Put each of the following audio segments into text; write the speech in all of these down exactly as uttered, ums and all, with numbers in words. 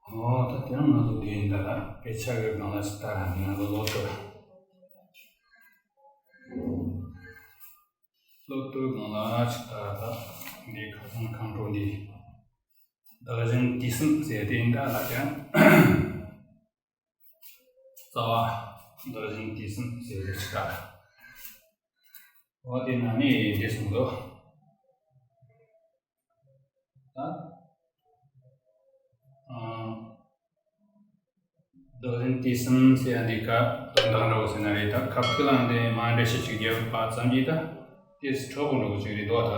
ཨོ་ད་དེ་རིང་ང་ཚོ་འདི་ཡིན་ད་ལ་དཔེ་ཆ་གི་སྒང་ལ་ཅིག་ལྟ་ར། འདི་ང་ཚོ་སློབ་གྲྭ་སློབ་གྲྭའི་སྒང་ལ་ཅིག་ལྟ་ར། ད་འདི་ཁ་སང་ཁང་ཁྲོ་འདི་བདག་གཞན་དུས་གསུམ་ཟེར་དེ་ཡིན་ད་ལ། དེ་རིང་རྩ་བ་བདག་གཞན་དུས་གསུམ་ཟེར་དེ་ཅིག་ལྟ་ར། འོ་དེ་ན་ནི་འདི་གསུངས་འདུག་ད། ཨ། བདག་གཞན་དུས་གསུམ་ཟེར་ཡ་འདི་ཀ་དོན་དག་འདྲ་བོ་ཟེར་ན་རེད། ད་ཁ་ཐུག་ལ་འདི་མ་འགྲེལ་བཤད་ཅིག་བརྒྱབ་པ་ཙམ་གྱིས་ད་དེ་གྲོགས་པོ་འདྲ་བོ་ཅིག་རེད་འདུག་ད་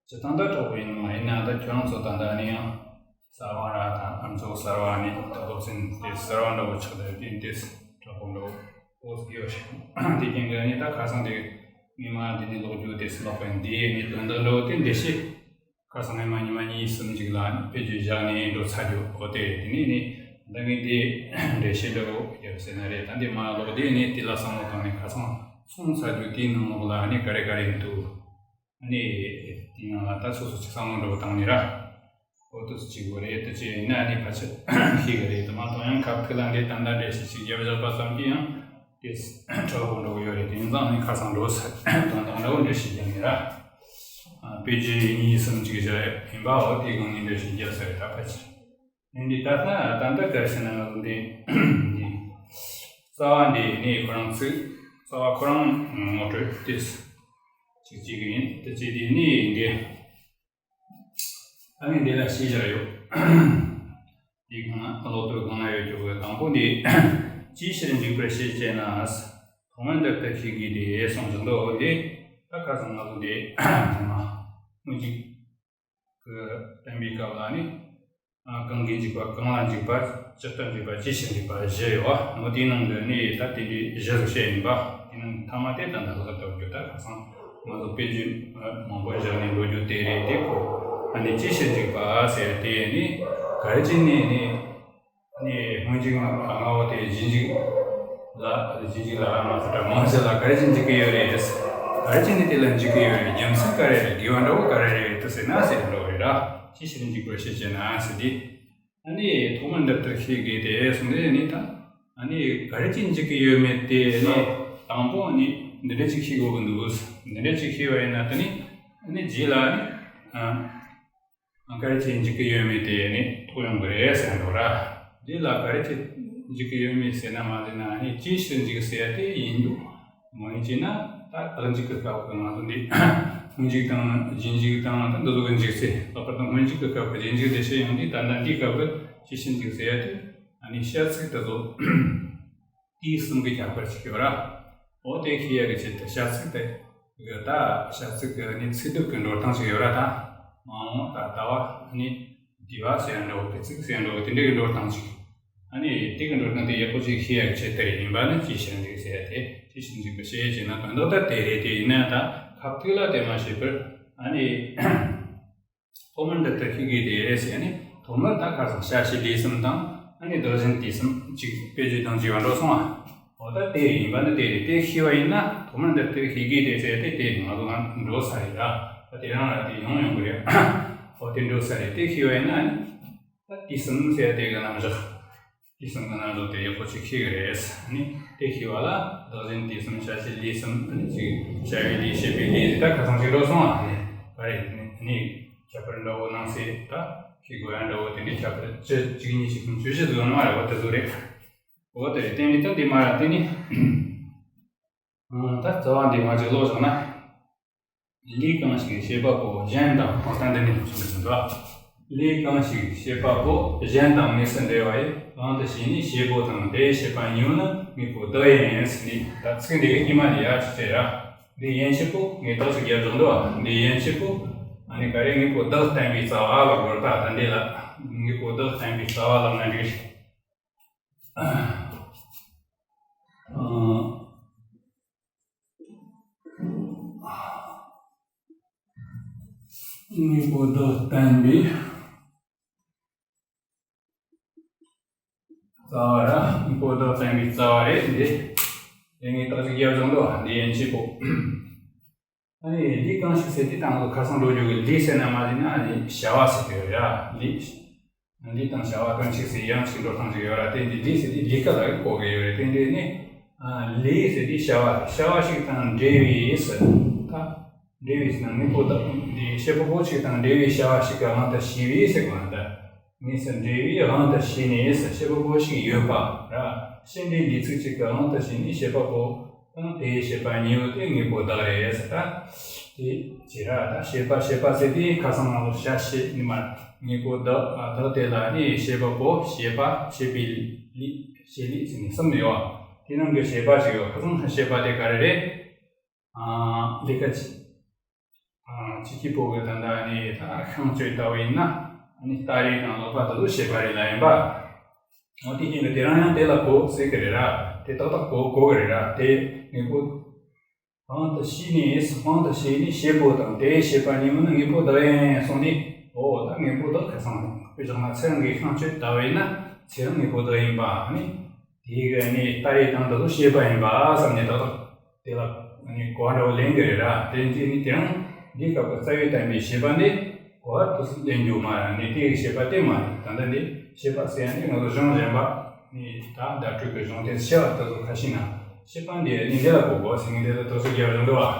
སྤྱིར་བཏང་ད་གྲོགས་པོ་ཡིན་ནོ། ཡིན་ན་ད་ཁྱོད་རང་ཚོ་ད་ལྟ་ནི་ཡང་གསར་བ་ར་ད་ང་ཚོ་གསར་བ་ནི་ད་སློབ་ཚན་དེ་གསར་བ་འདྲ་བོ་ཆགས་ཏེ་དེ་དེ་གྲོགས་པོ་འདྲ་བོ། ཨོ་སི་ཡོ་ཤི། དེ་རྐྱེན་གྱིས་ནི་ད་ཁ་སང་དེ་ངས་མ་འདི་ནས་ཀློག་རྒྱུ་དེ་སུ་ཀློག་པ་ཡིན། འདི་ནི་དོན་དག་འདྲ་བོ་དེ་འགྲེལ་བཤད་ཁ་སང་ངས་མ་ཉི་མ་གཉིས་གསུམ་ཅིག་ལ་ནི་དཔེ་བརྗོད་བཞག་ནས་འགྲོ་ཚར་རྒྱུ། ཨོ་དེ་རེད། དེ་ནས་ནི་ད་ངས་འདི་འགྲེལ་བཤད་འདྲ་བོ་རྒྱབ་ཟེར་ན་རེད། ད་འདི་མ་ཀློག་དེ་ནི་དེ་ལ་བསམ་བློ་བཏང་ནས་ཁ་སང་གསུངས་ཚར་རྒྱུ་དེའི་ནང་ལོགས་ལ་ནི་ག་རེ་ག་རེ་འདུག་ཨ་ནི་དེའི་ནང་ལ་ད་སོ་སོ་ཅིག་བསམ་བློ་འདྲ་བོ་བཏང་ནས་ར། ཨོ་ཏོ་སུ་གཅིག་པོ་རེད། ད་ཅི་ཡིན་ན་ཨ་ནི་ཕལ་ཆེར་ཤེས་གི་རེད། ད་མ་གཏོགས་ཡང་ཁ་ཐུག་ལ་འདི་ད་ལྟ་འགྲེལ་བཤད་ཅིག་བརྒྱབ་བཞག་པ་ཙམ་གྱིས་ཡང་དེ་གྲོགས་པོ་འདྲ་བོ་ཡོད་རེད། དེ་ཡིན་ཙང་ནི་ཁ་སང་འགྲོ་ས་དོན་དག་འདྲ་བོ་འགྲེལ་བཤད་རྒྱབ་ནས་ར། ཨ། དཔེ་བརྗོད་གཉིས་གསུམ་ཅིག་བཞག་ཡིན་པའོ། དེའི་སྒང་ནས་འགྲེལ་བཤད་བརྒྱབ་ས་རེད། ད་ཕལ་ཆེར་ཨ་འདི་ད་ལྟ་ད་ལྟ་ག་རེ་ཟེར་ན་ང་ཚོ་འདི་འདི་རྩ་བ་འདི་ནི་ཁོ་རང་ཚིག་རྩ་བ་ཁོ་རང་ངོ་སྤྲོད་དེ་ཅིག་བྱེད་གི་ཡིན། ད་ཅི་འདི་ནི་འདི། ཨ་ནི་འདི་ལ་བཞི་བཞག་ཡོད། འདི་གང་ན་ཀློག་དོན་གང་ན་ཡོད་རྒྱུ་གི། དང་པོ་འདི་ཅིའི་ཕྱིར་འཇིག་པར་བྱེད་ཅེ་ན། ཐོག་མར་འདི་ལྟར་ཤེས་དགོས་ཏེ་གསུངས་བཞག་འདུག་འདི་ད་ཁ་སང་ང་ཚོ་འདི་ཐ་མ་སྔོན་འཇུག་གི་བསྟན་པའི་སྐབས་ལ་ནི། ཨ། གང་གིས་འཇིག་པ། གང་ལ་འཇིག་པ། ཇི་ལྟར་འཇིག་པ། ཅི་ཕྱིར་འཇིག་པ་བཞི་ཡོད་པ། འོ་དེའི་ནང་དུ་ནི་ད་དེ་འདྲའི་བཞི་ཟིག་བཤད་ཡིན་པ། དེ་ནང་ཐ་མ་དེ་ད་ལྟ་ལག་བསྟར་རྒྱུ། ད་ཁ་སང་ང་ཚོ་དཔེ་བརྗོད་མང་པོ་བཞག་ནས་འགྲོ་རྒྱུ་དེ་རེད། དེ་ཁོ་ཨ་ནི་ཅི་ཕྱིར་འཇིག་པ་ཟེར་དེ་ནི་ག་རེ་བྱས་ནས་ནི་ནི་སྔོན་འཇུག་ལྔ་པོ་དེ་རྗེས་འཇུག་ལ་རྗེས་འཇུག་ལ་ར་མ་ཟེར་གྲ་མང་ཆེ་ལ་ག་རེ་བྱས་འཇིག་གི་ཡོད་རེད། ག་རེ་བྱས་ནས་དེ་ལ་འཇིག་གི་ཡོད་རེད། རྒྱུ་མཚན་ག་རེ་རེད། དགེ་བ་འདྲ་བོ་ག་རེ་རེད་དེ་ཟེར་ན་ཟེར་འགྲོ་རེད་ར། ཅི་ཕྱིར་འཇིག་པར་བྱེད་ཅེ་ན་ཟེར་དུས། ཨ་ནི་ཐོག་མར་འདི་ལྟར་ཤེས་དགོས་ཏེ་གསུངས་ཏེ་ནི་ད་ཨ་ནི་ག་རེ་བྱས་འཇིག་གི་ཡོད་མེད་དེ་ནི་དང་པོ་ནི་འདི་འདྲ་ཅིག་ཤེས་དགོས་ཀྱི་འདུག་འདི་འདྲ་ཅིག་ཤེས་པ་ཡིན་ན་ད་ནི་ཨ་ནི་རྗེས་ལ་ནི་ཨ་ག་རེ་བྱས་འཇིག་གི་ཡོད་མེད་དེ་ནི་རྟོགས་ཡོང་གི་རེད་ཟེར་འདུག་ར། རྗེས་ལ་ག་རེ་བྱས་འཇིག་གི་ཡོད་མེད་ཟེར་ན་མ་ཟེར་ན་ཨ་ནི་ཅིའི་ཕྱིར་འཇིག་ཟེར་ཡ་དེ་ཡིན་འདུག་མ་ཡིན་བྱས་ན་ད་བདག་འཇིག་གི་སྐབས་ཀྱི་ང་ཚོ་འདི་སྔོན་འཇུག་དང་རྗེས་འཇུག་དང་ད་འདི་ཚོ་གི་འཇིག་ཚེ་ལྷག་པར་དུ་སྔོན་འཇུག་གི་སྐབས་ཀྱི་རྗེས་འཇུག་བདེ་ཆེན་ཡོང་དུས་ད་ལྟ་འདིའི་སྐབས་ཀྱི་ཅི་ཕྱིར་འཇིག་ཟེར་ཡ་དེ་ཨ་ནི་བཤད་ཚིག་དེ་ཚོ་དུས་གསུམ་གྱི་ཁྱད་པར་ཅིག་ཡོད་ར། འོ་དེ་ཤེས་ཡ་གི་ཆེད་དུ་བཤད་ཚིག་དེ་གི་ད་བཤད་ཚིག་གི་ཨ་ནི་ཚིག་སྡུད་ཀྱི་འགྲོ་སྟངས་ཅིག་ཡོད་ར། ད་མ་འོངས་ད་ལྟ་བ་ཨ་ནི་འདས་པ་ཟེར་ཡ་འདྲ་བོ་དེ་ཚིག་ཟེར་ཡ་འདྲ་བོ་དེ་འདྲ་གི་འགྲོ་སྟངས་ཅིག་ཨ་ནི་དེ་གི་འགྲོ་སྟངས་དེ་ཡག་པོ་ཅིག་ཤེས་ཡག་ཆེད་དུ་ཡིན་པ་ནི་ཅི་ཕྱིར་འཇིག་ཟེར་ཡ་དེ་ཅི་ཕྱིར་འཇིག་པ་ཞེས་བྱས་ན་དོན་དག་ད་དེ་རེད། དེ་ཡིན་ན་ད་ཁ་ཐུག་ལ་དེ་མ་ཤེས་པར་ཨ་ནི་ཐོག་མར་འདི་ལྟར་ཤེས་དགོས་ཏེ་ཟེར་ནས་ཐོག་མར་ད་ཁ་སང་བྱ་བྱེད་ལས་གསུམ་དང་ཨ་ནི་བདག་གཞན་དུས་གསུམ་ཅིག་དཔེ་བརྗོད་དང་བཅས་པ་འགྲོ་སོང་ང་། འོ་ད་དེ་ཡིན་པ་ནི་དེ་རེད། དེ་ཤེས་པ་ཡིན་ན་ཐོག་མར་འདི་ལྟར་ཤེས་དགོས་ཏེ་ཟེར་དེ་དེ་ང་ཚོ་ང་འགྲོ་ས་རེད་ད། ད་དེ་རང་ལ་དེ་ཡོང་ཡོང་གི་རེད། འོ་དེ་འགྲོ་ས་རེད། དེ་ཤེས་པ་ཡིན་ན་ཨ་ནི། ད་དུས་གསུམ་ཟེར་དེ་གི་རྣམ་གཞག་དུས་གསུམ་གི་རྣམ་གཞག་དེ་ཡག་པོ་ཅིག་ཤེས་གི་རེད། ནི་དེ་ཤེས་པ་ལ་བདག་གཞན་དུས་གསུམ་བྱ་བྱེད་ལས་གསུམ་ནི་ཅིག་བྱ་བའི་ལས་བྱེད་པའི་ལས་ད་ཁ་སང་ཅིག་འགྲོ་སོང་ང་། ནི་ག་རེ་ནི་ཁྱད་པར་འདྲ་བོ་སྣང་སྲིད་ད་ཤེས་དགོས་ཡ་འདྲ་བོ་དེ་ནི་ཁྱད་པར་བཅུ་གཅིག་གཉིས་གཅིག་གསུམ་བཅུ་བཞི་ཟིག་ཡོད་ནི་མ་རེད། འོ་དེ་ཚོ་རེད། འོ་དེ་རེད། དེ་ནི་ད་འདི་མ་ར་དེ་ནི། ད་རྩ་བ་འདི་མ་ཅིག་ཀློག་བཞག་ན། ལས་གང་ཞིག་བྱེད་པ་པོ་གཞན་དང་། ད་འདི་ནས་གསུང་གི་འདུག་ལས་གང་ཞིག་བྱེད་པ་པོ་གཞན་དང་དམིགས་སུ་འབྲེལ་བ་ཡི། གང་དུ་བྱས་ནས་བྱེད་པོ་དང་དེ་བྱེད་པ་གཉིས་པོ་ནི་དངོས་པོ་བདག་ཡིན་ཟེར་ནས། ད་ཚིག་འདི་གི་དཀྱིལ་མ་ནས་ཡར་ཅིག་བྱས་ར། འདི་ཡན་ཆད་པོ་ངས་བདག་ཅིག་རྒྱབ་བཞག་འདུག་འདི་ཡན་ཆད་པོ་ཨ་ནི་ག་རེ་དངོས་པོ་བདག་བསྟན་པའི་རྩ་བ་ལ་གོ་ར། ད་ད་འདི་ལ་དངོས་པོ་བདག་བསྟན་པའི་རྩ་བ་ལ་ང་འགྲིག་རེད། ཨ། དངོས་པོ་བདག་བསྟན་པའི་རྩ་བ་ར། དངོས་པོ་བདག་བསྟན་པའི་རྩ་བ་རེད། འདི་དེ་ངས་བདག་ཅིག་རྒྱབ་བཞག་འདུག་འདི་ཡན་ཆད་པོ། ཨ་ནི་ལུས་གང་ཞིག་ཟེར་དུས་ད་ང་ཚོ་ཁ་སང་འགྲོ་རྒྱུ་གི་ལུས་ཟེར་ན་མ་ཟིན་ན་ཨ་ནི་བྱ་བ་ཟེར་གྱི་ཡོད་ར། ལུས། ལུས་དང་བྱ་བ་དོན་གཅིག་ཟེར་ཡང་གཅིག་འགྲོ་སྟངས་ཅིག་ཡོད་ར། དེ་འདི་ལུས་ཟེར་དུས་ལུས་ཀ་ལ་གོ་གི་ཡོད་རེད། དེ་འདྲས་ནི། ཨ། ལུས་ཟེར་དུས་བྱ་བ་རེད། བྱ་བ་ཞིག་དང་འབྲེལ་བའི་ཟེར། ད། འབྲེལ་བའི་ཟེར་ན་དངོས་པོ་དག་འདི་བྱེད་པ་པོ་ཞིག་དང་འབྲེལ་བའི་བྱ་བ་ཞིག་གི་དབང་དུ་བྱས་པའི་ཟེར་གོ་ན་ད། དངོས་སུ་འབྲེལ་བའི་དབང་དུ་བྱས་ནས་བྱེད་པ་པོ་ཞིག་ཡོད་པ་ར། བྱེད་འབྲེལ་འབྲེལ་ཚིག་གཅིག་གི་དབང་དུ་བྱས་ནས་བྱེད་པ་པོ་དང་དེའི་བྱེད་པ་གཉིས་པོ་དེ་དངོས་པོ་བདག་རེད་ཟེར། ད་དེ་བྱེད་ར། ད་བྱེད་པ་བྱེད་པ་ཟེར་དུས་ཁ་སང་ང་ཚོ་བྱ་བྱེད་ནི་མ་དངོས་པོ་བདག་བདག་དེ་ལ་ནི་བྱེད་པ་པོ་བྱེད་པ་བྱེད་པའི་ལུས་བྱེད་ལུས་ཟེར་ནས་གསུམ་ཡོད། དེ་ནང་གི་བྱེད་པ་ཞིག་ཡོད། ཁ་སང་བྱེད་པ་དེ་ག་རེ་རེད། ཨ། ལས་ཀ་བྱེད། ཨ། ཕྱི་སྐྱེས་པོ་གི་ད་ལྟ་ནི་ད་ཤིང་གཅོད་ལྟ་བུ་ཡིན་ན། ཨ་ནི་སྟ་རེ་དང་ལག་པ་དེ་ཚོ་བྱེད་པ་རེད་ལ་ཡིན་པ། འོ་དེ་བཞིན་གྱི་དེ་རང་ཡང་དེ་ལ་གོ་ཟེར་གི་རེད་ར། དེ་ཏག་ཏག་གོ་གོ་གི་རེད་ར། དེ་དངོས་པོ་དབང་དུ་བྱས་ནས་དབང་དུ་བྱས་ནས་བྱེད་པོ་དང་དེའི་བྱེད་པ་གཉིས་པོ་ནི་དངོས་པོ་བདག་ཡིན་གསུངས་ནས། འོ་ད་དངོས་པོ་བདག་ཁ་སང་དཔེ་བཞག་ན་ཚེ་རིང་གི་ཤིང་གཅོད་ལྟ་བུ་ཡིན་ན་ཚེ་རིང་དངོས་པོ་བདག་ཡིན་པ། ཨ་ནི། དེ་གི་ནི་སྟ་རེ་དང་དེ་ཚོ་བྱེད་པ་ཡིན་པ་བསམ་ནས་ཏག་ཏག་དེ་ལ་ནི་གོ་བ་འདྲ་བོ་ལེན་གི་རེད་ར། དེ་འདི་ནི་དེ་རང་འདི་སྐབས་ཀྱི་རྩ་བའི་བསྟན་པའི་བྱེད་པ་འདི་གོ་བ་དེ་ཚོ་ལེན་རྒྱུ་མ་རེད། ནི་དེ་གི་བྱེད་པ་དེ་མ་རེད། ད་ལྟ་འདི་བྱེད་པ་ཟེར་ཡ་འདི་ང་ཚོ་གཞུང་གཞན་པ་ནི་ད་བརྡ་སྤྲོད་ཀྱི་གཞུང་དེ་བྱེད་པ་དེ་ཚོ་ཁ་ཤས་ན་བྱེད་པ་འདི་ནི་འདི་ལ་གོ་དགོས་ཟེར་ནི་འདི་ལ་དེ་ཚོ་རྒྱབ་རུ་འདུག་བ།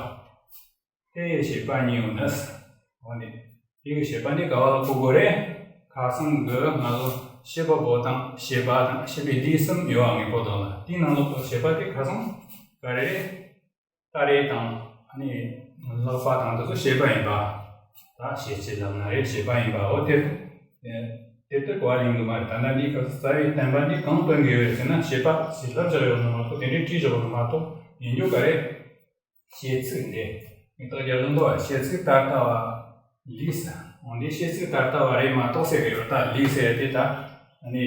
དེ་བྱེད་པ་གཉིས་ཡོད་ནི། འོ་ནི། དེ་གི་བྱེད་པ་འདི་ག་བ་ལ་གོ་དགོས་རེད། ཁ་སང་གི་ང་ཚོ་བྱེད་པ་པོ་དང་བྱེད་པ་དང་བྱེད་པའི་ལུས་གསུམ་ཡོད་པ་དངོས་པོ་དག་ལ། དེའི་ནང་ལོགས་ཀྱི་བྱེད་པ་དེ་ཁ་སང་ག་རེ་རེད། སྟ་རེ་དང་ཨ་ནི་ལག་པ་དང་དེ་ཚོ་བྱེད་པ་ཡིན་པ། ད་བྱེད་ཅེས་ལབ་ན་རེད། བྱེད་པ་ཡིན་པ། འོ་དེ་དེ་ལྟར་གོ་བ་ལེན་དགོས་མ་རེད། ད་ལྟ་འདིའི་སྐབས་སུ་རྩ་བའི་བསྟན་པ་འདི་གང་སྟོན་གྱི་ཡོད་རེད་ཟེར་ན་བྱེད་པ་ཞེས་ལབ་བཞག་ཡོད་ནོ་མ་གཏོགས་དེ་འདྲའི་བྲིས་བཞག་ཡོད་ནོ་མ་གཏོགས་ཡིན་རྒྱུ་ག་རེད། བྱེད་ཚིག་འདི། མིང་རྟགས་རྒྱབ་ལྗོངས་འདུག་བ། བྱེད་ཚིག་ད་ལྟ་བ། ལུས་ཟེར། འོ་འདི་བྱེད་ཚིག་ད་ལྟ་བ་རེད་མ་གཏོགས་ཟེར་གི་ཡོད། ད་ལུས་ཟེར་དེ་ད། ནི།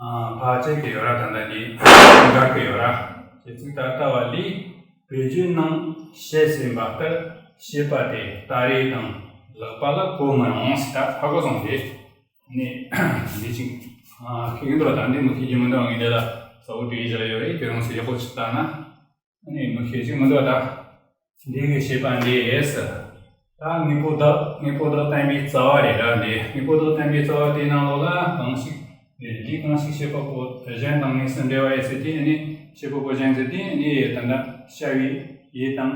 ཨ། ཕལ་ཆེར་གི་ཡོད་ར། ད་ལྟ་འདི་འགག་གི་ཡོད་ར། བྱེད་ཚིག་ད་ལྟ་བ་ལུས། བེ་ཅོན་ནང་བཤད་ཟིན་པ་ལྟར་བྱེད་པ་དེ་སྟ་རེ་དང་ལག་པ་ལ་གོ་མི་རུང་ཟེར། ད་ཧ་གོ་སོང་སྟེ། ནི། འདི་ཅིག་ཨ། ཁྱེད་ཀྱི་འདུག་ད་འདི་མི་ཁྱེད་ཀྱི་མི་འདུག་ངས་འདི་ལ་གསལ་པོ་བྲིས་བཞག་ཡོད་རེད། ཁྱེད་རང་ཚོ་ཡག་པོ་ཅིག་ལྟ་ན། ནི་མི་ཁྱེད་ཅིག་མི་འདུག་ད་འདི་གི་བྱེད་པ་འདི་ཡས། ད་དངོས་པོ་བདག་དངོས་པོ་བདག་བསྟན་པའི་རྩ་བ་རེད་ལ། འདི་དངོས་པོ་བདག་བསྟན་པའི་རྩ་བ་དེའི་ནང་ལོགས་ལ་གང་ཞིག་འདི་གང་ཞིག་བྱེད་པ་པོ་གཞན་དང་དངོས་སུ་འབྲེལ་བ་ཡོད་ཟེར་དུས་ནི་བྱེད་པ་པོ་གཞན་ཟེར་དུས་ནི་ད་ལྟ་བྱ་བའི་ཡུལ་དང་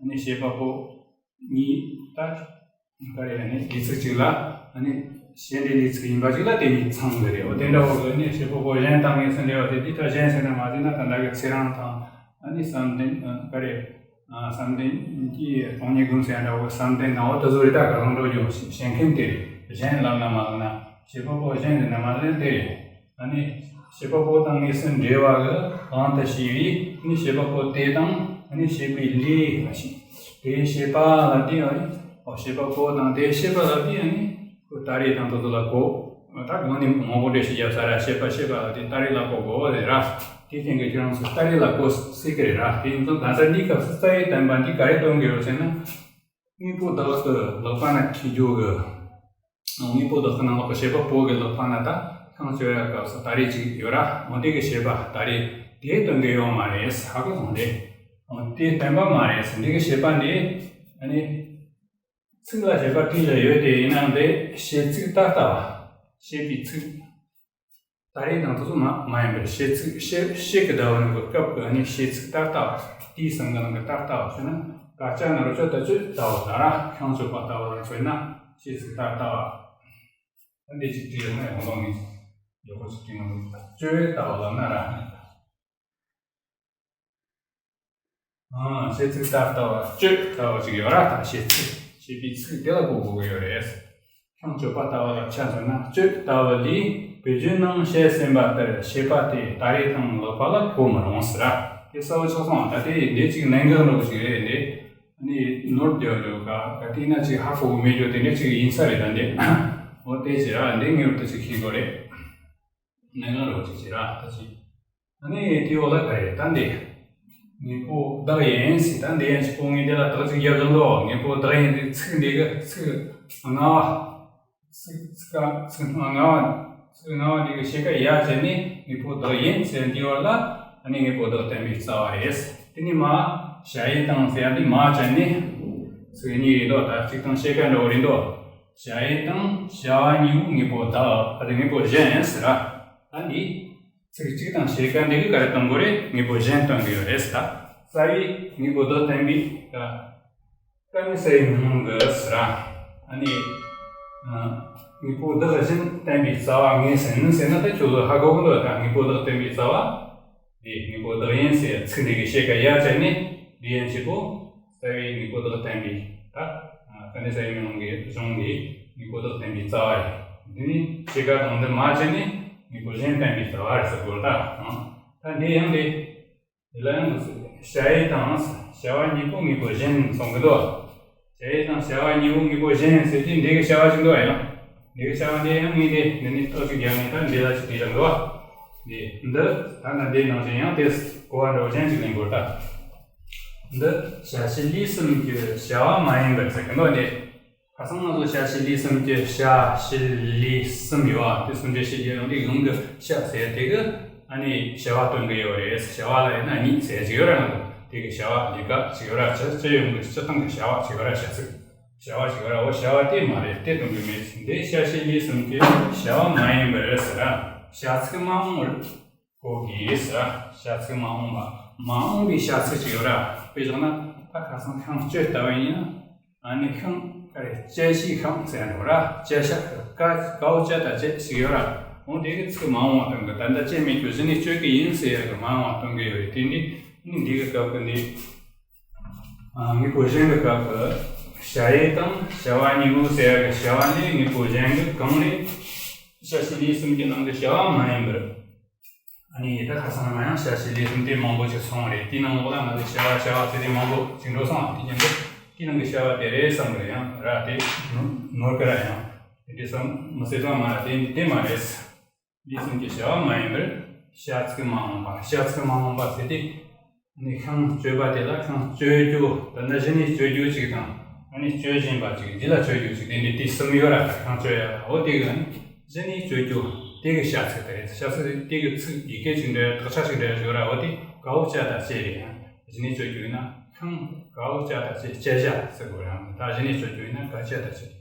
ནི་བྱེད་པ་པོ་གཉིས་ད། ག་རེ་ནི་འབྲེལ་ཚིག་གཅིག་ལ་ནི་བྱེད་འབྲེལ་འབྲེལ་ཚིག་ཡིན་པ་གཅིག་ལ་དེ་གཉིས་ཚང་གི་རེད། འོ་དེ་འདྲ་བོ་གི་ནི་བྱེད་པ་པོ་གཞན་དང་དངོས་སུ་འབྲེལ་བ་དེ་འདི་ལྟར་གཞན་ཟེར་ན་མ་ཟེར་ན་ད་ལྟ་གི་ཚེ་རིང་དང་ཨ་ནི་བསམ་གཏན་ག་རེ་བསམ་གཏན་གྱི་སྟོང་ཉིད་སྒོམ་ཟེར་ཡ་འདྲ་བོ་བསམ་གཏན་ནའོ་དེ་ཚོ་རེད། ད་ག་རང་འགྲོ་རྒྱུ་བཤད་མཁན་དེ་རེད། གཞན་ལབ་ན་མ་ལབ་ན་བྱེད་པ་པོ་གཞན་ཟེར་ན་མ་ཟེར་ན་དེ་རེད། ཨ་ནི་བྱེད་པ་པོ་དང་དངོས་སུ་འབྲེལ་བ་གི་དབང་དུ་བྱས་པའི་ནི་བྱེད་པ་པོ་དེ་དང་ནི་བྱེད་པའི་ལས་ལ་ཞིག་དེའི་བྱེད་པ་ལ་དེ་ཨ་ནི་བྱེད་པ་པོ་དང་དེའི་བྱེད་པ་ལ་དེ་ཨ་ནི་ཁོ་སྟ་རེ་དང་དེ་ཚོ་ལ་གོ། ད་དགོངས་ནས་མང་པོ་འགྲེལ་བཤད་རྒྱབ་ས་ར། བྱེད་པ་བྱེད་པ་ལ་དེ་སྟ་རེ་ལ་གོ་དགོས་རེད་ར། དེ་རྐྱེན་གྱིས་ཁྱེད་རང་ཚོ་སྟ་རེ་ལ་གོ་སྲིད་ཀྱི་རེད་ར། དེ་ཡིན་ཙང་ད་ལྟ་འདིའི་སྐབས་སུ་རྩ་བའི་བསྟན་པ་འདི་ག་རེ་སྟོན་གྱི་ཡོད་ཟེར་ན། དངོས་པོ་བདག་གི་ལག་པ་ན་འཁྱེར་རྒྱུ་གི། དངོས་པོ་བདག་གི་ནང་ལོགས་ཀྱི་བྱེད་པ་པོ་གི་ལག་པ་ན་ད་ཤིང་གཅོད་ཡ་སྐབས་སུ་སྟ་རེ་ཅིག་ཡོད་ར། འོ་དེ་གི་བྱེད་པ་སྟ་རེ་དེ་སྟོན་གི་ཡོད་མ་རེད། ཧ་གོ་སོང་རེད། འོ་དེ་བསྟན་པ་མ་རེད། འདི་གི་བྱེད་པ་འདི་ཨ་ནི་ཚིག་ལ་བྱེད་པ་བྲིས་ལ་ཡོད་དེ། ཡིན་ནའང་འདི་བྱེད་ཚིག་ད་ལྟ་བ། བྱེད་པའི་ཚིག་སྟ་རེ་དང་དེ་ཚོ་མ་མ་ཡིན་པར་བྱེད་ཚིག་བྱེད་བྱེད་ཀྱི་ཟླ་བ་ནང་གི་སྐབས་ཀྱི་ཨ་ནི་བྱེད་ཚིག་ད་ལྟ་བ། དེའི་སང་གི་ནང་གི་ད་ལྟ་བ་ཟེར་ན་དཀར་ཆག་ན་རོ་གཅོད་ད་གཅོད་ལྟ་བ་ད་ར། ཤིང་གཅོད་པ་ལྟ་བུ་ལ་མཚོན་ན་བྱེད་ཚིག་ད་ལྟ་བ། ད་འདི་ཅིག་བྲིས་ཡོང་ན་ཡང་ཧོང་ལོང་ངེས་ཡག་པོ་ཅིག་བྲིས་ན་འདུག་གཅོད་ལྟ་བ་ལབ་ན་ར། ཨ། བྱེད་ཚིག་ད་ལྟ་བ་གཅོད་ལྟ་བ་ཅིག་ཡོད་ར། ད་བྱེད་ཚིག་བྱེད་པའི་ཚིག་དེ་ལ་གོ་དགོས་ཀྱི་ཡོད་རེད། ཤིང་གཅོད་པ་ལྟ་བུ་ལ་ཆ་མཚོན་ན་གཅོད་ལྟ་བུ་ལས་བེ་ཅོན་ནང་བཤད་ཟིན་པ་ལྟར་བྱེད་པ་དེ་སྟ་རེ་དང་ལག་པ་ལ་གོ་མི་རུང་ཟེར་ར། དེ་གསལ་པོ་ཆགས་སོང་། ད་དེ་འདི་ཅིག་གནད་འགག་འདྲ་བོ་ཅིག་རེད། འདི་ནི་ནོར་བརྒྱབ་ཡོད་ག་ག་དེ་ན་ཅིག་ཧ་གོ་གི་མེད་རྒྱུ་དེ་འདྲ་ཅིག་ཡིན་ས་རེད། ད་འདི་འོ་དེ་ཅིག་ར། འདི་ངེས་པར་དུ་ཅིག་ཤེས་དགོས་རེད། གནད་འགག་འདྲ་བོ་ཅིག་བྱེད་ར། ད་ཅིག་ཨ་ནི་དེའི་འོག་ལ་ག་རེ། ད་འདི་དངོས་པོ་བདག་ཡིན་ཟེར། ད་འདི་ཡང་ཅིག་གོ་ངེས། དེ་ལ་བདག་ཅིག་རྒྱབ་བཞག་འདུག་དངོས་པོ་བདག་ཡིན་ཟེར་ཚིག་འདི་གི་ཚིག་ལྔ་བ། ཚིག་ཚིག་ཚིག་ལྔ་བ། ཚིག་ལྔ་བ་འདི་གི་ཕྱེད་ཀ་ཡ་བྱས་ནས་དངོས་པོ་བདག་ཡིན་ཟེར། འདིའི་བར་ལ་ཨ་ནི་དངོས་པོ་བདག་བསྟན་པའི་རྩ་བ་རེད། དེ་ནས་མ་ བྱ་ཡུལ་དང་ཟེར་ཡ་འདི་མ་བྱས་ནས་ཚིག་གཉིས་རེད་འདུག་ད་གཅིག་དང་ཕྱེད་ཀ་འདྲ་བོ་རེད་འདུག་བྱ་ཡུལ་དང་བྱ་བ་གཉིས་པོ་དངོས་པོ་བདག་ཨ་དེ་དངོས་པོ་གཞན་ཟེར་ར། ད་འདི་ཚིག་གཅིག་དང་ཕྱེད་ཀ་འདི་གི་ག་རེ་སྟོན་དགོས་རེད། དངོས་པོ་གཞན་སྟོན་གི་ཡོད་རེད་ཟེར། ད་རྩ་བའི་དངོས་པོ་བདག་བསྟན་པའི་ད་ཀ་ནི་རྩ་བའི་མིང་གི་ཟེར་ར། ཨ་ནི་དངོས་པོ་བདག་གཞན་བསྟན་པའི་རྩ་བ་ངེས་ཟེར་ནི་ཟེར་ན་ད་ཁྱོད་ཚོ་ཧ་གོ་གི་འདུག་ད་དངོས་པོ་བདག་བསྟན་པའི་རྩ་བ། འདི་དངོས་པོ་བདག་ཡིན་ཟེར་ཚིག་འདི་གི་ཕྱེད་ཀ་ཡ་བྱས་ནས་འདི་ཡན་ཆད་པོ་རྩ་བའི་དངོས་པོ་བདག་བསྟན་པའི་ད་ཀ་ནི་རྩ་བའི་མིང་གི་གཞུང་གི་དངོས་པོ་བདག་བསྟན་པའི་རྩ་བ་རེད། འདི་ནི་ཕྱེད་ཀ་དང་འདི་མ་བྱས་ནས་དངོས་པོ་གཞན་བསྟན་པའི་རྩ་བ་རེད་ཟེར་དགོས་ད། ད་འདི་ཡང་འདི། དེ་ལ་ཡང་བྱ་ཡུལ་དང་བྱ་བ་གཉིས་པོ་དངོས་པོ་གཞན་གསུང་གི་འདུག་བྱ་ཡུལ་དང་བྱ་བ་གཉིས་པོ་དངོས་པོ་གཞན་ཟེར་དུས་འདི་གི་བྱ་བ་ཞིག་འདུག་ཡང་འདི་གི་བྱ་བ་འདི་ཡང་ངས་འདི་འདི་ནས་ཏོག་ཅིག་རྒྱག་ནས་ད་འདི་ལ་ཅིག་དེ་རང་འདུག་འདི་འདི་ད་ལྟ་འདི་ནང་བཞིན་ཡང་དེ་གོ་བ་འདྲ་བོ་གཞན་ཅིག་ལེན་དགོས་ད། འདི་བྱ་བྱེད་ལས་གསུམ་གྱི་བྱ་བ་མ་ཡིན་པར་ཟེར་གི་འདུག་འདི། ཁ་སང་ང་ཚོ་བྱ་བྱེད་ལས་གསུམ་གྱི་བྱ་བྱེད་ལས་གསུམ་ཡོད་ཨ། དེ་གསུམ་གྱི་བྱེད་རྒྱུ་ཡོང་དུས་གང་གི་བྱ་ཟེར་དེ་གི་ཨ་ནི་བྱ་བ་སྟོན་གི་ཡོད་རེད། བྱ་བ་ལ་ཡིན་ན་གཉིས་ཟེར་གྱི་ཡོད་ར། ང་ཚོ་དེ་གི་བྱ་བ་ལས་ཀ་ཅིག་ཡོད་ར། སྤྱི་སྤྱི་ཡོངས་ཀྱི་སྤྱི་བཏང་གི་བྱ་བ་ཅིག་ཡོད་ར། བྱ་ཚིག་བྱ་བ་ཅིག་ཡོད་ར། འོ་བྱ་བ་དེ་མ་རེད། དེ་སྟོན་གི་མེད། འདི་བྱ་བྱེད་ལས་གསུམ་གྱི་བྱ་བ་མ་ཡིན་པར་ཟེར་ར། བྱ་ཚིག་མ་འོངས་པར་གོ་དགོས་ཟེར་ར། བྱ་ཚིག་མ་འོངས་པ་མ་འོངས་པའི་བྱ་ཚིག་ཅིག་ཡོད་ར། དཔེ་བཞག་ན་ད་ཁ་སང་ཤིང་གཅོད་ལྟ་བུ་ཡིན་ན། ཨ་ནི་ཤིང་ག་རེ་བཅད་ཤིང་ཤིང་ཟེར་འགྲོ་ར། བཅད་ཤ་ག་གའོ་བཅད་ད་བཅད་ཞིག་ཡོད་ར། འོ་དེ་གི་ཚིག་མ་འོངས་པ་སྟོན་གི། ད་ལྟ་བཅད་མེད་རྒྱུ་གཞི་ནས་གཅོད་གི་ཡིན་ཟེར་ཡ་གི་མ་འོངས་པ་སྟོན་གི་ཡོད་རེད། དེ་འདི་ནི་འདི་གི་སྐབས་ཀྱི་འདི་དངོས་པོ་གཞན་གི་སྐབས་ཀྱི་བྱ་ཡུལ་དང་བྱ་བ་གཉིས་པོ་ཟེར་ཡ་གི་བྱ་བ་འདི་དངོས་པོ་གཞན་གི་གང་རེད། བྱ་བྱེད་ལས་གསུམ་གྱི་ནང་གི་བྱ་བ་མ་ཡིན་པར། ཨ་ནི་ད་ཁ་སང་ང་ཡང་བྱ་བྱེད་ལས་གསུམ་དེ་མང་པོ་ཞིག་སོང་བ་རེད། དེའི་ནང་ལོགས་ལ་ང་ཚོས་བྱ་བ་བྱ་བ་ཟེར་དེ་མང་པོ་ཞིག་འགྲོ་སོང་བ། དེ་ཉིན་དུ་དེའི་ནང་གི་བྱ་བ་དེ་རེད་བསམ་གི་ཡང་ར། དེ་ནོར་གི་ར། ཡང་དེ་འདྲ་བསམ་མི་སྲིད་པ་མ་ར། དེ་དེ་མ་རེད། ལས་གསུམ་གྱི་བྱ་བ་མ་ཡིན་པར་བྱ་ཚིག་མ་འོངས་པ། བྱ་ཚིག་མ་འོངས་པ་ཟེར་དེ་ནི་ཤིང་གཅོད་པ་དེ་ལ་ཤིང་གཅོད་རྒྱུ། ད་ནི་གཞི་ནས་གཅོད་རྒྱུ་ཅིག་དང་། ཨ་ནི་གཅོད་བཞིན་པ་ཅིག་རྗེས་ལ་གཅོད་རྒྱུ་ཅིག་དེ་འདྲའི་དེ་གསུམ་ཡོད་ར། ཤིང་གཅོད་ཡ། འོ་དེ་གི་ནི་གཞི་ནས་གཅོད་རྒྱུ་དེ་གི་བྱ་ཚིག་དེ་རེད། བྱ་ཚིག་དེ་གི་ཚིག་ཡི་གེ་ཅིག་འདྲ་དག་ཆ་ཅིག་འདྲ་ཡོད་ར། འོ་དེ་གའོ་བཅད་ད་བཅད་རེད། ཡང་གཞི་ནས་གཅོད་རྒྱུ་ཡིན་ན་ཤིང་གའོ་བཅད་ད་བཅད། བཅད་བྱ་ཟེར་དགོས་ར། ད་གཞི་ནས་གཅོད་རྒྱུ་ཡིན་ན་ག་བཅད་ད་བཅད།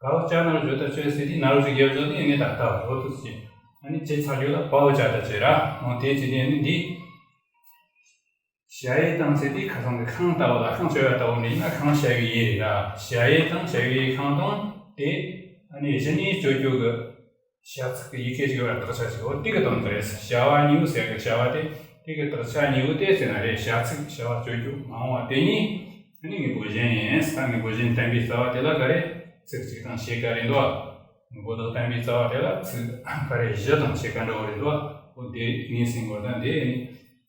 གའོ་བཅད་ན་རོ་བརྗོད་ད་བཅད་ཟེར་དུས་ན་རོ་ཅིག་རྒྱབ་བཞག་ནས་ཡིན་ནས་ད་ལྟ་འོ་དུ་ཟེར། ཨ་ནི་བཅད་ཚར་རྒྱུ་ལ་བའོ་བཅད་ད་བཅད་ར། འོ་དེ་བྱེད་དུས་ཨ་ནི་འདི། བྱ་ཡུལ་དང་ཟེར་དུས་ཁ་སང་གི་ཤིང་ལྟ་བུ་ལ། ཤིང་གཅོད་ཡ་ལྟ་བུ་འདི་ཡིན་ན་ཤིང་བྱ་བའི་ཡུལ་རེད་ལ། བྱ་ཡུལ་དང་བྱ་བའི་ཡུལ་ཤིང་དང་དེ་ཨ་ནི་གཞི་ནས་གཅོད་རྒྱུ་གི་བྱ་ཚིག་གི་ཡི་གེ་ཅིག་ཡོད་ར། དག་ཆ་ཅིག་འོ་དེ་གི་དོན་དེ་རེད། བྱ་བ་གཉིས་པོ་ཟེར་གི་བྱ་བ་དེ་དེ་གི་དག་ཆ་གཉིས་པོ་དེ་ཟེར་ན་རེད། བྱ་ཚིག་བྱ་བ་གཅོད་རྒྱུ་མ་འོངས་པ་དེ་གཉིས་ཨ་ནི་དངོས་པོ་གཞན་ཡིན། ད་དངོས་པོ་གཞན་བསྟན་པའི་རྩ་བ་དེ་ལ་ག་རེ་ཚིག་གཅིག་དང་ཕྱེད་ཀ་རེད་འདུག་དངོས་པོ་བདག་བསྟན་པའི་རྩ་བ་དེ་ལ་ཚིག་ག་རེ་བཞི་དང་ཕྱེད་ཀ་འདྲ་བོ་རེད་འདུག་འོ་དེ་ངས་ཟིན་གོ་ད་འདི་ནི།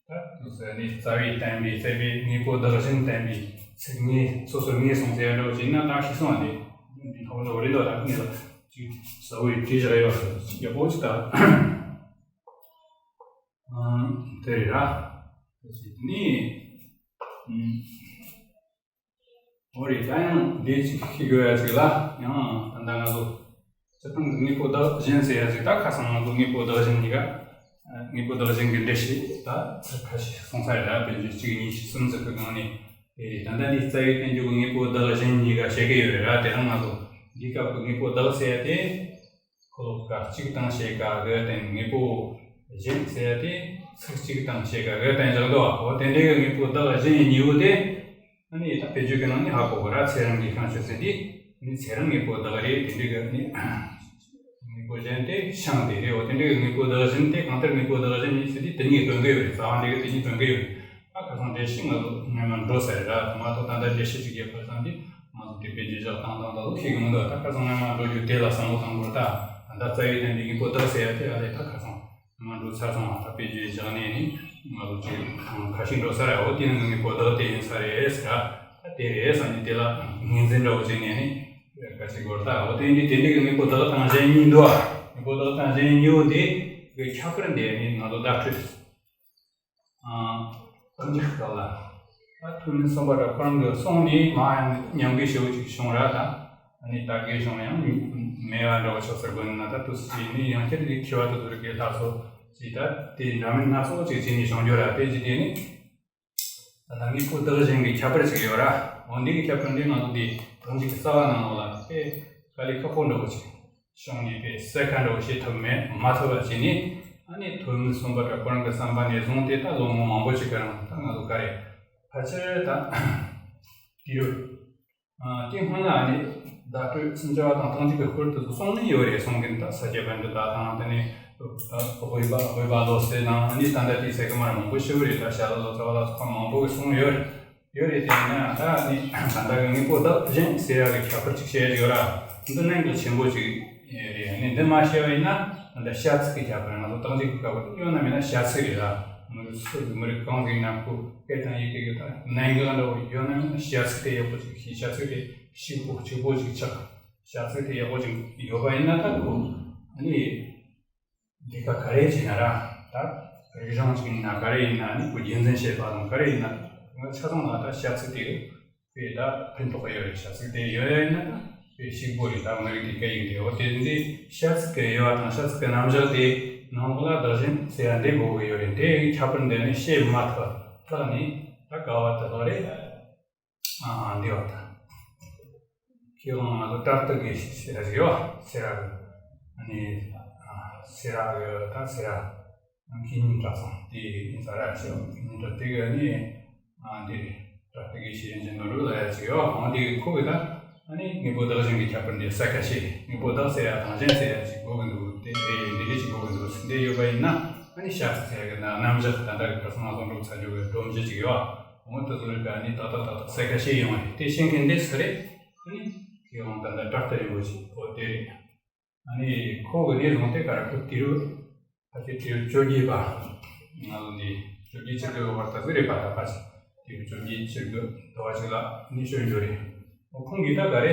ད་དུ་ཟེར་ནི་རྩ་བའི་བསྟན་པའི་རྩ་བའི་དངོས་པོ་བདག་གཞན་བསྟན་པའི་ཚིག་ངས་སོ་སོ་ངས་གསུངས་ཟེར་འདྲ་བོ་ཅིག་ན་ད་ཤེས་སོང་བ་འདི། འདི་ཐོག་འདྲ་བོ་རེད་འདུག་ད་ངས་ལ་ཅིག་ཟ་བོའི་དྲི་བཞག་ཡོད་པ་ཡག་པོ་ཅིག་ད་དེ་རེད་ར། དེ་ནི། འོ་རེད། ད་ཡང་འདི་ཅིག་ཤེས་དགོས་ཡ་ཅིག་ལ་ཡང་ད་ལྟ་ང་ཚོ་སྤྱིར་བཏང་གི་དངོས་པོ་བདག་གཞན་ཟེར་ཡ་ཅིག་ད་ཁ་སང་ང་ཚོ་དངོས་པོ་བདག་གཞན་གཉིས་ཀ་དངོས་པོ་བདག་གཞན་གྱི་འགྲེལ་བཤད་ད་ཚིག་ཁ་ཤས་གསུངས་ཚར་རེད་ར། དཔེ་བརྗོད་གཅིག་གཉིས་གསུམ་ཟེར་གི་སྒང་ནས་དེ་རེད། ད་ལྟ་འདི་རྩ་བའི་བསྟན་བཅོས་ཀྱི་དངོས་པོ་བདག་གཞན་གཉིས་ཀ་བཤད་གི་ཡོད་རེད་ར། དེ་རིང་ང་ཚོ་འདི་སྐབས་ཀྱི་དངོས་པོ་བདག་ཟེར་ཡ་དེ། ཁོ་ལོ་ཀ་གཅིག་དང་ཕྱེད་ཀ་གི་སྟེང་དངོས་པོ་གཞན་ཟེར་ཏེ་ཚིག་གཅིག་དང་ཕྱེད་ཀ་གི་སྟེང་བཞག་འདུག་འོ་དེ་འདྲའི་གི་དངོས་པོ་བདག་གཞན་གཉིས་པོ་དེ་ཨ་ནི་ད་དཔེ་བརྗོད་ཀྱི་ནང་ནས་ཧ་གོ་གི་ར། ཚེ་རིང་གི་ཤིང་གཅོད་ཟེར་དུས་ཨ་ནི་ཚེ་རིང་དངོས་པོ་བདག་རེད། དེ་འདྲའི་གི་ཨ་ནི་དངོས་པོ་གཞན་དེ་ཤིང་དེ་རེད། འོ་དེ་འདྲའི་གི་དངོས་པོ་བདག་གཞན་དེ་གང་ལྟར་དངོས་པོ་བདག་གཞན་གཉིས་ཟེར་དུས་དེ་གཉིས་སྟོན་གི་ཡོད་རེད། རྩ་བ་འདི་གི་དེ་གཉིས་སྟོན་གི་ཡོད་རེད། ད་ཁ་སང་འགྲེལ་བཤད་ང་ཚོ་སྔོན་མ་འགྲོ་ས་རེད་ར། མ་གཏོགས་ད་ལྟ་འགྲེལ་བཤད་ཅིག་རྒྱབ་པ་ཙམ་གྱིས་ང་ཚོ་དེ་དཔེ་བརྗོད་བཞག་སྟངས་དང་ད་ལོ་ཤེས་གི་མི་འདུག་ད་ཁ་སང་སྔོན་མ་འགྲོ་རྒྱུ་དེ་ལ་བསམ་བློ་བཏང་དགོས། ད་ད་ལྟ་རྩ་བའི་དོན་དེ་དངོས་པོ་བདག་ཟེར་ཡ་དེ་ཨ་ལས་ད་ཁ་སང་སྔོན་མ་འགྲོ་ཚར་སོང་བ། ད་དཔེ་བརྗོད་བཞག་ནས་ནི་ང་ཚོ་ཅིག་ཁ་ཤས་འགྲོ་ས་རེད། འོ་དེ་ནང་གི་དངོས་པོ་བདག་དེ་ཡིན་ས་རེད་ཟེར་ར། ད་དེ་རེད་བསམ་ནས་དེ་ལ་ངོས་འཛིན་འདྲ་བོ་བྱས་ནས་ནི་ག་ཅིག་དགོས། ད་འོ་དེ་འདི་དེ་འདྲའི་གི་དངོས་པོ་བདག་དང་གཞན་གཉིས་འདུག་དངོས་པོ་བདག་དང་གཞན་གཉིས་པོ་འདི་གི་ཁྱད་པར་འདི་ནི་ང་ཚོ་བརྡ་སྤྲོད། ཨ། གང་ཅི་ཁག་ལ། ད་ཐུགས་ནི་གསུངས་པ་འདྲ་ཁོ་རང་གི་གསུང་ནི་མ་ཡང་ཉམས་རྒུད་ཞེ་པོ་ཅིག་བྱུང་ར། ད་ཨ་ནི་ད་གའི་བྱུང་ཡང་མེད་པ་འདྲ་བོ་ཆགས་ཚར་དགོས་ན། ད་དུས་སུ་ཅིག་ནི་ཡང་བསྐྱར་གི་མཁས་པ་དེ་ཚོ་གི་ལྷ་ཚོགས་ཀྱིས་ད་དེ་འདྲ་མིན་སྣ་ཚོགས་ཅིག་བྱས་ནས་བྱུང་རྒྱུ་ར། དེ་ཅི་དེ་ནི་ ད་ལྟ་དངོས་པོ་བདག་གཞན་གྱི་ཁྱད་པར་ཅིག་ཡོད་ར། འོ་འདི་གི་ཁྱད་པར་འདི་ང་ཚོ་འདི་རང་རྒྱུད་ཀྱི་རྩ་བ་ནང་ལོགས་ལ་དཔེ་དཀའ་ལས་ཁག་པོ་འདྲ་བོ་ཅིག་བྱུང་ནས་དཔེ་གསལ་ཁ་འདྲ་བོ་བྱེད་ཐུབ་མེད་མ་ཐུབ་པ་བྱས་ནས། ཨ་ནི་ཐོན་མི་གསུམ་པ་དང་ཁོ་རང་གི་བསམ་པ་ནས་བཟུང་སྟེ་ད་ལོ་ངོ་མང་པོ་ཞིག་གི་རིང་ད་ང་ཚོ་ག་རེ་ཕལ་ཆེར་ད་དུས་རབས། ཨ། དེའི་སྔོན་ལ་ཨ་ནི་བརྡ་སྤྲོད་སུམ་ཅུ་པ་དང་ཐང་ཅིག་གི་སྐོར་དེ་ཚོ་གསུངས་ནི་ཡོད་རེད། གསུང་མཁན་ད་ས་སྐྱ་པཎྜི་ཏ་དང་དེ་ནས་དབུས་པ་དབུས་པ་བློ་གསལ་དང་ཨ་ནི་ད་ལྟ་དེའི་ས་སྐྱ་མར་མང་པོ་ཞིག་རེད། ད་ཞྭ་ལུ་ལོ་ཙཱ་བ་ལ་སོགས་པ་མང་པོ་གིས་གསུངས་ཡོད་རེད། ཡོད་རེད། དེ་ཡིན་ན་ད་ཨ་ནི་ད་ལྟ་གི་དངོས་པོ་བདག་གཞན་ཟེར་ཡག་གི་ཁྱད་པར་ཅིག་བཤད་ཡོད་ར། འདི་གནད་འགག་ཆེན་པོ་ཅིག་རེད། ཨ་ནི་འདི་མ་བཤད་པ་ཡིན་ན་ད་ལྟ་བྱ་ཚིག་གི་ཁྱད་པར། ང་ཚོ་རྟགས་འཇུག་གི་སྐབས་ཡོད་ན་མེད་ན་བྱ་ཚིག་རེད་ལ། མི་རིགས་སུ་མི་རིགས་གང་ཟིག་ཡིན་ན་ཁོ་སྐད་དང་ཡི་གེ་གི་ད་གནད་འགག་འདྲ་བོ་ཡོད་ན་མེད་ན་བྱ་ཚིག་དེ་ཡག་པོ་ཅིག་ཤེས། བྱ་ཚིག་དེ་ཕྱུག་པོ་གཅིག་པོ་ཅིག་ཆགས། བྱ་ཚིག་དེ་ཡག་པོ་ཅིག་ཡོད་པ་ཡིན་ན་ད་ཁོ་ཨ་ནི་ལས་ཀ་ག་རེ་བྱས་ན་ར། ད་རིག་གཞུང་ཅིག་ཡིན་ན་ག་རེ་ཡིན་ན་ནི་ཁོ་རྒྱུན་འཛིན་བྱེད་པ་དང་ག་རེ་ཡིན་ན་ང་ཆ་ཚང་ལ་ད་བྱ་ཚིག་དེ་གི་དཔེ་ད་ཕན་ཐོགས་ཡོད་རེད། བྱ་ཚིག་དེ་ཡོད་ཡིན་ན་དཔེ་ཕྱུག་པོ་རེད། ད་མི་རིགས་དེ་སྐད་ཡིག་དེ། འོ་དེ་འདི་བྱ་ཚིག་གི་དབྱེ་བ་དང་བྱ་ཚིག་གི་རྣམ་གཞག་དེ་ནང་ལོགས་ལ་བདག་གཞན་ཟེར་ཡ་འདི་དགོས་ཀྱི་ཡོད་རེད། དེ་ཡི་ཁྱད་པར་འདི་ནི་བཤད་མ་ཐག་ཐག་ནས་ད་དཀའ་བ་དེ་ལོ་རེད། ཨ་འདི་བ་ད་ཁྱེད་རང་ང་ཚོ་སྒྲ་རྟགས་དགེ་བཤེས་ཟེར་ཡ་ཞིག་ཡོད། སེ་ར་གི་ཨ་ནི་ཨ་སེ་ར་གི་ད་སེ་ར། མཁས་སྙན་གྲྭ་ཚང་དེ་ཡིན་ས་ར་ཞིག་མཁས་སྙན་གྲྭ་དེ་གི་ནི་ཨ་འདི་རེད། ད་དེ་གི་ཤེས་ཡོན་ཅན་ནོར་བུ་ལ་ཡ་ཅིག་ཡོད། ཨང་དེ་གི་ཁོ་གི་ད་ཨ་ནི་དངོས་པོ་བདག་གཞན་གྱི་ཁྱད་པར་འདི་གསལ་ཁ་ཤས། དངོས་པོ་བདག་ཟེར་ཡ་དང་གཞན་ཟེར་ཡ་ཅིག་དགོས་གི་འདུག་དེ་དེ་འདི་འདྲ་ཅིག་དགོས་གི་འདུག་འདི་ཡོད་པ་ཡིན་ན་ཨ་ནི་བྱ་ཚིག་ཟེར་ཡ་གི་ན་རྣམ་གཞག་ད་ལྟ་གི་ཁ་སང་ང་ཚོ་འགྲོ་ཚར་རྒྱུ་གི་སྒྲོམ་གཞི་ཅིག་ཡོད། ཨང་དེ་ཚོ་རིགས་ཨ་ནི་ཏག་ཏག་ཏག་ཏག་གསལ་ཁ་ཤས་ཡོང་བ་རེད། དེ་ཤེས་མཁན་འདི་སུ་རེད། ཨ་ནི་ཁྱེད་རང་ད་ལྟ་སྒྲ་རྟགས་རིན་པོ་ཆེ་འོ་དེ་རེད། ཨ་ནི་ཁོ་གི་ནས་བཟུང་སྟེ་ག་རེ་ཁོ་དུས་རབས་ཕལ་ཆེར་དུས་རབས་བཅོ་བརྒྱད་པ། ང་ཚོ་འདི་བཅོ་བརྒྱད་བཅུ་དགུ་བར་དུ་ཟིག་རེད་པ། ད་ཕལ་ཆེར་དུས་རབས་བཅོ་བརྒྱད་བཅུ་དགུ་ཟླ་བ་གཅིག་ལ་ནི་བྱོན་རྒྱུ་རེད། ཨོ་ཁོང་གིས་ད་ག་རེ།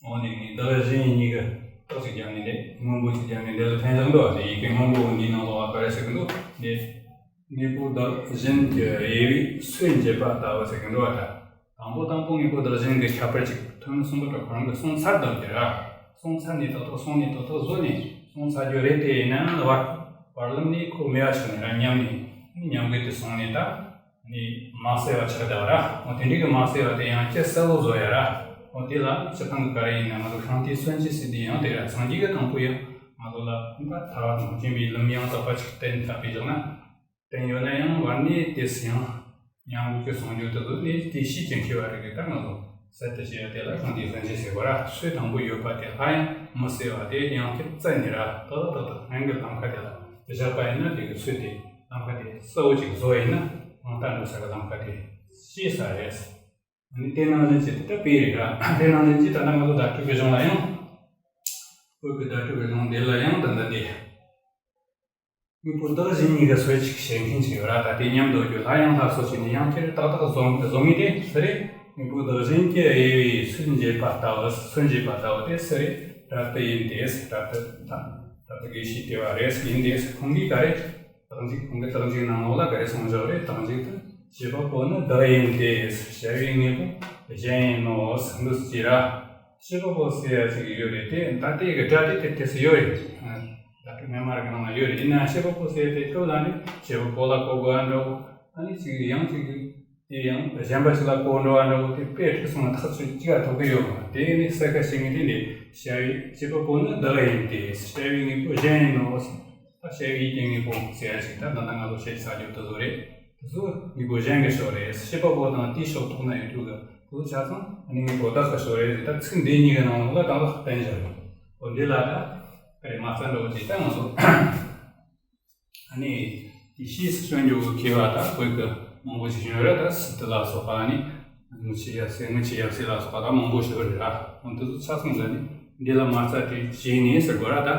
འོ་ནི་ངས་བདག་གཞན་གཉིས་ཀྱི་རྟགས་ཅིག་བརྒྱབ་ནས་འདི་སྔོན་པོ་ཅིག་བརྒྱབ་ནས་འདི་ལ་འཐེན་བཞག་འདུག་དེ་ཡི་གེ་སྔོན་པོ་འདིའི་ནང་ལོགས་ལ་ག་རེ་ཟེར་གི་འདུག་འདི། དངོས་པོ་བདག་གཞན་གྱི་དབྱེ་བས་སུན་འབྱིན་པ་ལྟ་བུ་ཟེར་གི་འདུག་བ། ད་དང་པོ་དང་པོ་དངོས་པོ་བདག་གཞན་གྱི་ཁྱད་པར་ཅིག་ཐོན་གསུངས་པ་དང་ཁོ་རང་གིས་གསུངས་ཚར་བསྡད་ཀྱི་ར། གསུངས་ཚར་ནས་ཏག་ཏག་གསུངས་ནས་ཏག་ཏག་བཟོས་ནས་གསུངས་ཚར་རྒྱུ་རེད། དེ་ཡིན་ནའང་བར་བར་ལམ་ནས་ཁོ་མེད་པ་ཆགས་ནས་ར་ཉམས་ནས་ཉམས་རྒུད་དུ་སོང་ནས་ད་ནི་མ་གསལ་བ་ཆགས་བསྡད་པ་ར། འོ་དེ་འདྲའི་གི་མ་གསལ་བ་དེ་ཡང་ཅི་གསལ་བོ་བཟོ་ཡ་ར། འོ་དེ་ལ་སྤྱིར་བཏང་གི་ག་རེ་ཡིན་ན་ང་ཚོ་ཤིང་རྟའི་སུན་འབྱིན་ཟེར་དུས་ཡང་དེ་ར་སངས་རྒྱས་ཀྱི་དང་པོ་ཡང་ང་ཚོ་ལ་ད་ཐར་པ་དང་མཁྱེན་པའི་ལམ་ཡང་དག་པ་ཅིག་བསྟན་ཐུབ་པའི་ཕྱོགས་ན། བསྟན་ཡོད་ན་ཡང་བར་ནས་དེ་སུ་ཡང་ཉམས་རྒུད་ཀྱི་སོང་རྒྱུ་དེ་ཚོ་ནི་དེ་ཤེས་ཀྱི་མཁས་པ་རིགས་ཀྱིས་ད་ང་ཚོ་གསལ་དུ་བཤད་ཡ་དེ་ལ་ཤིང་རྟའི་སུན་འབྱིན་ཟེར་བ་ར། སུན་དང་པོ་ཡོད་པ་དེ་ལྷ་ཡང་མི་གསལ་བ་དེ་ཡང་བསྐྱར་བཙལ་ནས་ར་ཏག་ཏག་ཏག་ཏག་སྔོན་གྱི་ལམ་ཁ་དེ་ལ་བཞག་པ་ཡིན་ན་དེ་གི་སུན་དེ་ལམ་ཁ་དེ་གསལ་བོ་ཅིག་བཟོ་བ་ཡིན་ན་ང་ད་འགྲོ་ས་གི་ལམ་ཁ་དེ་ཤེས་ས་རེད། ནི་དེ་ནང་བཞིན་གྱི་དེ་ལྟ་དཔེ་རེད་ར། དེ་ནང་བཞིན་གྱི་ད་ལྟ་ང་ཚོ་བརྡ་སྤྲོད་ཀྱི་གཞུང་ལ་ཡང་། བོད་ཀྱི་བརྡ་སྤྲོད་ཀྱི་གཞུང་འདི་ལ་ཡང་ད་ལྟ་འདི། དངོས་པོ་བདག་གཞན་གཉིས་ཀྱི་སུན་ཅིག་བཤད་མཁན་ཅིག་ཡོད་ར། ད་དེ་མཉམ་དུ་བརྗོད་ལ་ཡང་སླར་གསོ་བྱས་ནས་ཡང་བསྐྱར་ཏག་ཏག་བཟོ་བཟོ་མི་དེ་སུ་རེད། དངོས་པོ་བདག་གཞན་གྱི་དབྱེ་བས་སུན་འབྱིན་པ་ལྟ་བུ། སུན་འབྱིན་པ་ལྟ་བུ་དེ་སུ་རེད། སྒྲ་རྟགས་ཡིན་ཏེ། སྒྲ་རྟགས་དང་སྒྲ་རྟགས་དགེ་བཤེས་དེ་བ་རེད། ཡིན་ཏེ་ཁོང་གིས་ག་རེ། རྟགས་འཇུག་ཁོང་གི་རྟགས་འཇུག་ནང་ལོགས་ལ་ག་རེ་གསུངས་བཞག་རེད། རྟགས་འཇུག་ཏུ་བྱེད་པ་པོ་ནི་བདག་ཡིན་ཏེ། བྱ་བའི་དངོས་པོ་གཞན་ཡིན་ནོ། འདུ་བྱེད་ར། བྱེད་པ་པོ་ཟེར་ཡ་ཅིག་ཡོད་རེད་དེ། ད་ལྟའི་གི་སྒྲ་དེ་དེ་དེ་སུ་ཡོད་རེད། ད་ལྟ་སྔོན་མ་ར་གི་ནང་ལ་ཡོད་རེད། ཡིན་ན་བྱེད་པ་པོ་ཟེར་ཡ་དེ་སྐབས་ལ་ནི་བྱེད་པ་པོ་ལ་གོ་དགོས་ཨ་འདྲ་བོ། ཨ་ནི་ཅིག་ཡང་ཅིག་དེ་ཡང་གཞན་པ་ཞིག་ལ་གོ་འགྲོ་བ་འདྲ་བོ་དེ་དཔེ་ཁྲིད་སོང་བ་ཐག་ཆོད་ཅིག་ཐུག་གི་ཡོད་མ་རེད། དེ་ནི་གསལ་ཁ་བྱེད་ངེས་དེ་འདི་བྱ་བའི་བྱེད་པ་པོ་ནི་བདག་ཡིན་ཏེ། བྱ་བའི་དངོས་པོ་གཞན་ཡིན་ནོ། ད་བྱ་བའི་དེ་དངོས་པོ་ཟེར་ཡ་ཅིག་ད་ད་ལྟ་ང་ཚོ་བཤད་ས་རྒྱུ་དེ་ཚོ་རེད། དེ་ཚོ་དངོས་པོ་གཞན་གྱི་ཕྱོགས་རེད། བྱེད་པ་པོ་དང་དེའི་ཕྱོགས་ཐོག་ན་ཡོད་རྒྱུ་གི་དེ་ཚོ་ཆ་ཚང་དངོས་པོ་བདག་གི་ཕྱོགས་རེད། ད་ཚིག་འདི་གཉིས་ཀྱི་ནང་ལ་ད་བདག་བསྟན་བཞག་ཡོད། འོ་འདི་ལ་ད་རེ་མ་རྩ་འདྲ་བོ་ཅིག་ད་ང་ཚོ་ཨ་ནི་དེ་ཤེས་སུ་སོན་རྒྱུ་མཁས་པ་ད་བོད་ཀྱི་མང་པོ་ཞིག་བྱུང་ཡོད་རེད། ད་སི་ཏུ་ལ་སོགས་པ་ཨ་ནི་དངུལ་ཆུ་ཡབ་སྲས། དངུལ་ཆུ་ཡབ་སྲས་ལ་སོགས་པ་ད་མང་པོ་ཞིག་རེད་ར། འོ་འདི་ཚོ་ཆ་ཚང་ལ་ནི་འདི་ལ་མ་རྩ་དེ་བྱས་ནས་ཟེར་དགོས་ར། ད་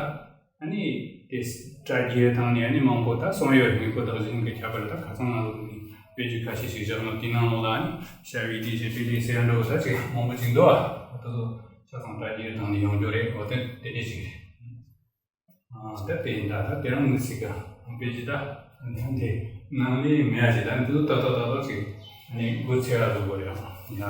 ཨ་ནི་དེ་སྒྲ་རྒྱས་བཏང་ནས་ཨ་ནི་མང་པོ་ད་གསུངས་ཡོད། དངོས་པོ་བདག་གཞན་གྱི་ཁྱད་པར་ད་ཁ་སང་ང་ཚོ་ནི་དཔེ་བརྗོད་ཁ་ཤས་ཤིག་བཞག་ན་དེའི་ནང་ལོགས་ལ་ཨ་ནི་བྱ་བའི་དེ་བྱེད་པའི་ལས་ཟེར་ཡ་འདྲ་བོ་ད་ཅིག་མང་པོ་ཅིག་འདུག་ཨ། འོ་འདི་ཚོ་ཆ་ཚང་སྒྲ་རྒྱས་བཏང་ནས་ཡོང་རྒྱུ་རེད། འོ་དེ་དེ་འདྲ་ཅིག་རེད། ཨ། ད་དེ་ཡིན་ད། ད་དེ་རིང་གི་ཚིག་ག་དཔེ་ཅི་ད་དེ་ནང་ལས་མེད་ཡ་ཅི་ད་འདི་ད་ད་ད་ད་ཅིག་ནི་འགོ་ཚེ་ར་ལུག་གོ་རེད་ཨང་ཡ།